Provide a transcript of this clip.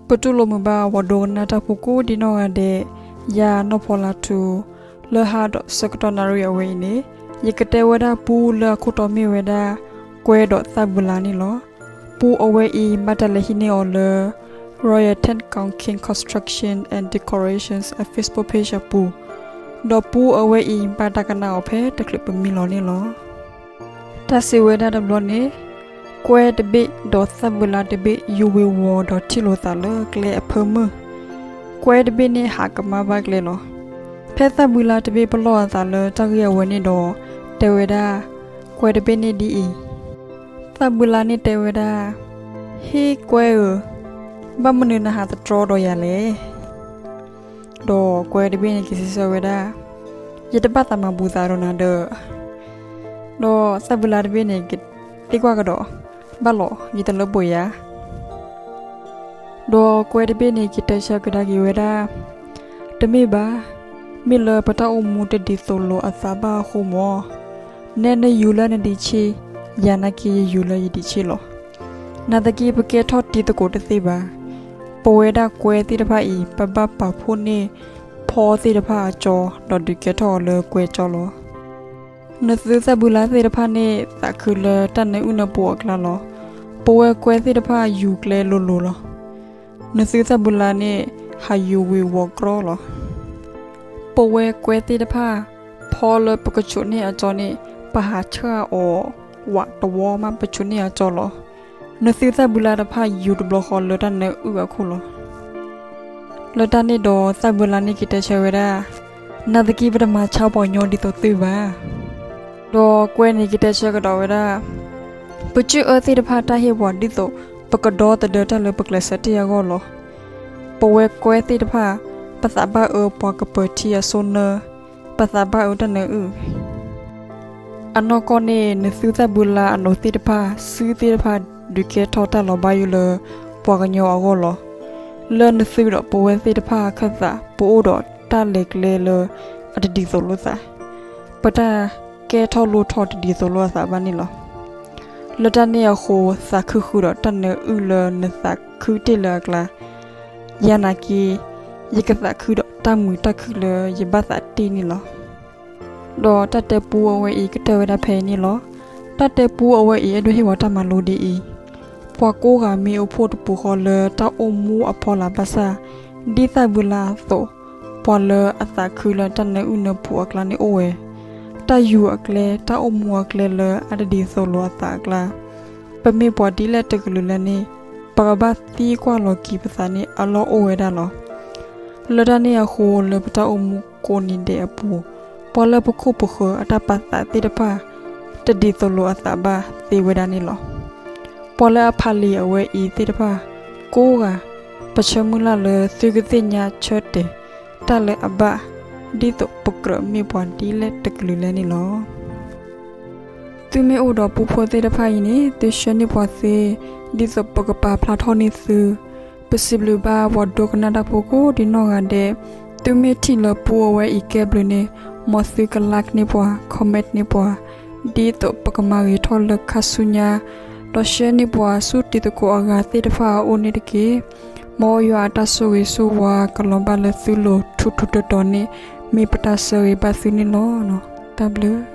ပတူၢ်လိာ်မုာ်ဘၣ် ပှၤဒိကနၣ်တၢ်ဖိကိးဒံနီၢ်ဂၤဒဲး, ယၤနီၢ်ဖီလါထူ, လၢဟါဒီးဆၢကတီၢ်နၣ်ရံၣ်အဝဲအံၤန့ၣ်, ယကတဲဝဲဒၣ်ပူလၢအခိၣ်တီမ့ၢ်ဝဲဒၣ် ကွဲဒီးသၣ်ဘုလါန့ၣ်လီၤ. ပူအဝဲအံၤ ဘၣ်တၢ်လဲၤဟံးန့ၢ်အီၤလၢ Royal Tent Kong King Construction and Decorations အ Facebook page အပူၤ, ဒီးပူအဝဲအံၤ ဘၣ်တၢ်ကနၣ်အီၤဖဲတချုးပမံလီၤန့ၣ်လီၤ. တၢ်စံးဝဲဒၣ်တဘျီန့ၣ်, ကွဲတဘ့ၣ်ဒီးသၣ်ဘုလါတဘ့ၣ် ယူၤဝ့ၤဝီၤဒီးထံၣ်လိာ်သးလၢကျဲအဖၢမုၢ်, ကွဲတဘ့ၣ်န့ၣ်ဟးကမၣ်ဘၣ်ကျဲလီၤ. ဖဲသၣ်ဘုလါတဘ့ၣ်ပလီၢ်အသးလၢတၢ်ဂ့ၢ်အဝဲန့ၣ်ဒီး တဲဝဲဒၣ်, ကွဲတဘ့ၣ်န့ၣ်ဒ်အံၤ, သၣ်ဘုလါန့ၣ်တဲဝဲဒၣ်, ဟ့ၣ်ကွဲဧၢ, ဘၣ်မနုၤနဟးသတြီဒီးယၤလဲၣ်. ဒီးကွဲတဘ့ၣ်န့ၣ် ကစံးဆၢဝဲဒၣ်, ယတဘၣ်သးမၤဘူးသးဒီးနၤဒီး, ဒီးသၣ်ဘုလါတဘ့ၣ်န့ၣ် ကသံကွၢ်ကဒီး, ဘၣ်လီၤ, ယတလၢပှဲၤယၤ. ဒီးကွဲတဘ့ၣ်န့ၣ် ကတဲဆၢကဒါက့ၤဝဲဒၣ်, တမ့ၢ်ဘၣ်, မ့ၢ်လၢပတၢ်အိၣ်မူတဒ်သိးလိာ်အသးဘၣ်အဃိမၢ်, နဲနယူၤလၢနဒံးဆ့, ယၤနာ်က့ယယူၤလၢယဒံးဆ့လီၤ. နာ်သက့ပကဲထီၣ်တံၤသကိးတသ့ဘၣ်. ပဝဲဒၣ်ကွဲသ့ၣ်တဖၣ်အံၤ ပဘၣ်ပာ်ဖှိၣ်န့ၢ် ဖီသ့ၣ်တဖၣ်အကၠီ ဒီးဒုးကဲထီၣ်အီၤလၢကွဲကၠီလီၤ. နသုသၣ်ဘုလါသ့ၣ်တဖၣ်န့ၣ် သးခုလၢတၢ်နၢအုၣ်နၢပူၤအကျါလီၤ. ပဝဲကွဲသ့ၣ်တဖၣ်ယူၤကျဲလိၤလိၤလီၤ. နသုသၣ်ဘုလါန့ၣ် ဟးယူၤဝ့ၤဝီၤကြီလီၤ. ပဝဲကွဲသ့ၣ်တဖၣ် ဖီလၢပကဆိးန့ၢ်အကၠီန့ၣ် ပဟးဆှၣ်အီၤဝးတဝီမး ပဆိးန့ၢ်အကၠီလီၤ. နသုသၣ်ဘုလါတဖၣ်ယူၤတဘျီဃီလၢတၢ်နၢအုၣ်အခိၣ်လီၤ. လၢတၢ်န့ၣ်ဒီးသၣ်ဘုလါန့ၣ်က့ၤတဲဆၢဝဲဒၣ်, နာ်သက့ပတမၤဆါပှၤကညီဒ်သိးသုဘၣ်. ဒီးကွဲန့ၣ်က့ၤတဲဆၢကဒီးဝဲဒၣ်, ပကၠုၢ်အၢသ့ၣ်တဖၣ်တၢ်ဟ့ၣ်ပှၤဒ်သိး ပကဒီသဒၢတၢ်လၢပကျဲးစၢးတ့ၢ်အဂီၢ်လီၤ. ပဝဲကွဲသ့ၣ်တဖၣ် ပသးဘၣ်အၢပှၤကပၢၤထံအစိနၢ, ပသးဘၣ်အၢတၢ်နၢအုၣ် အနီၢ်ကီၢ်န့ၣ် နသုသၣ်ဘုလါအနိးသ့ၣ်တဖၣ် စုသ့ၣ်တဖၣ် ဒုးကဲထီၣ်တၢ်လီၤဘၣ်ယိၣ်လၢပှၤကညီအဂီၢ်လီၤ. လၢနသုဒီးပဝဲသ့ၣ်တဖၣ်အခၢၣ်သး ပအိၣ်ဒီးတၢ်လဲၤကျဲလၢအတဒ်သိးလိာ်သး, ပတၢ်ကဲထီၣ်လိၣ်ထီၣ်တဒ်သိးလိာ်အသးဘၣ်န့ၣ်လီၤ. လၢတၢ်န့ၣ်အဃိ သးခုဃုာ်ဒီးတၢ်နၢအုၣ်လၢနသးခုတ့ၢ်လၢအကျါ, ယၤနာ်က့ ယကသးခုဒီးတၢ်မုာ်တၢ်ခုၣ်လၢယဘၣ်သးတ့ၢ်န့ၣ်လီၤ. ဒီးတၢ်တဲပူအဝဲအံၤကတၢၢ်ဝဲဒၣ်ဖဲအံၤန့ၣ်လီၤ. တၢ်တဲပူအဝဲအံၤအဲၣ်ဒိးဟ့ၣ်ပှၤတၢ်မၤလိဒ်အံၤ, ပှၤကိးဂၤမ့ၢ်အိၣ်ဖှိၣ်တပူၤဃီလၢတၢ်အိၣ်မူအဖီလာ်ဘၣ်ဆၣ်, ဒ်သၣ်ဘုလါအသိး, ပှၤလၢအသးခုလၢတၢ်နၢအုၣ်နၢပူၤအကျါန့ၣ်အိၣ်ဝဲ, တၢ်ယူၤအကျဲ တၢ်အိၣ်မူအကျဲလၢအတဒ်သိးလိာ်အသးအကျါ ပမ့ၢ်ပှၤဒ်လဲၣ်တကလုာ်လဲၣ်န့ၣ် ပကဘၣ်သံကွၢ်လီၤက့ၤပသးန့ၣ်အလီၢ်အိၣ်ဝဲဒၣ်လီၤ. လၢတၢ်န့ၣ်အဃိ လၢပတၢ်အိၣ်မူကိးနံၤဒဲးအပူၤ, ပှၤလၢပခိၣ်ပဃၢၤအတၢ်ပာ်သးသ့ၣ်တဖၣ် တဒ်သိးလိာ်အသးဘၣ်သ့ဝဲဒၣ်န့ၣ်လီၤ. ပှၤလၢအဖးလံာ်အဝဲအံၤသ့ၣ်တဖၣ် ကိးဂၤ, ပဆၢမုၢ်လၢ်လၢသုကသ့ၣ်ညါဆၢတဲာ်တၢ်လၢအဘၣ် ဒ်သိးပကြၢးမ့ၢ်ပှၤဒ်လဲၣ်တကလုာ်လဲၣ်န့ၣ်လီၤ. သုမ့ၢ်အိၣ်ဒီးပူဖိသ့ၣ်တဖၣ်အံၤန့ၣ် သုဆှၢန့ၢ်ပှၤသ့, ဒ်သိးပကပာ်ဖျါထီၣ်န့ၢ်သု, ပစံးဘျုးဘၣ်ပှၤဒိကနၣ်တၢ်ဖိကိးဒံနီၢ်ဂၤဒဲး, သုမ့ၢ်ထံၣ်လၢပူအဝဲအံၤကဲဘျုးန့ၣ် မ်သုက like န့ၢ်ပှၤ, comment န့ၢ်ပှၤ, ဒ်သိးပကမၤဂ့ၤထီၣ်လၢခါဆူညါ, ဒီးဆှၢန့ၢ်ပှၤဆူတံၤသကိးအဂၤသ့ၣ်တဖၣ်အအိၣ်န့ၣ်တက့ၢ်. မ်ယွၤအတၢ်ဆိၣ်ဂ့ၤဆိၣ်ဝါကလီၤဘၣ်လၢသုလိၤထူထူတီတီန့ၣ် မ့ၢ်ပတၢ်ဆၢဂ့ၤဘၣ်သုန့ၣ်လီၤ. တၢ်ဘျုး